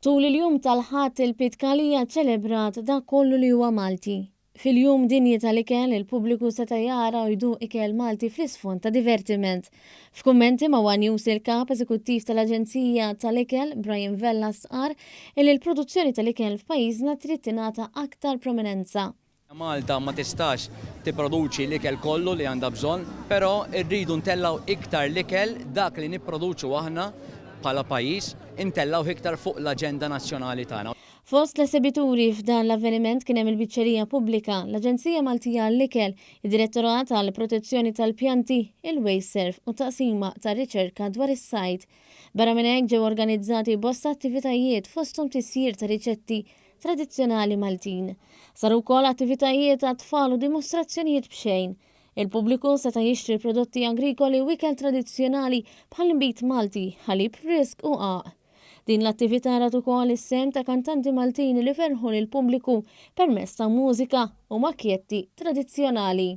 Tul il-jum tal-Ħadd il-Pitkalija ċċelebrat dak kollu li huwa Malti. Fil-Jum Dinji tal-Ikel, il-pubbliku seta' jara u jduq ikel Malti fl-isfond ta' divertiment. F'kummenti ma' one News il-Kap Eżekuttiv tal-Aġenzija tal-Ikel, Brian Vella stqarr illi l-produzzjoni tal-ikel f'pajjiżna trid tingħata aktar prominenza. Malta ma tistax tipproduċi l-ikel kollu li għandha bżonn, però rridu ntellgħu iktar l-ikel, dak li nipproduċu aħna bħala pajjiż, intellgħuh iktar fuq l-aġenda nazzjonali tagħna. Fost l-esebituri f'dan l-avveniment kien hemm il-Biċċerija Pubblika, l-Aġenzija Maltija għall-Ikel, id-Direttorat għall-Protezzjoni tal-Pjanti, il-Wasteserv u t-Taqsima tar-Riċerka dwar is-Sajd. Barra minn hekk ġew organizzati bosta attivitajiet fosthom tisjir ta' riċetti tradizzjonali Maltin. Saru wkoll attivitajiet għat-tfal u dimostrazzjonijiet b'xejn. Il-pubbliku seta' jixtri prodotti agrikoli u ikel tradizzjonali bħall-inbid Malti, ħalib frisk u qagħaq. Din l-attività rat ukoll is-sehem ta' kantanti Maltin li ferrħu lill-pubbliku permezz ta' mużika u makkjetti tradizzjonali.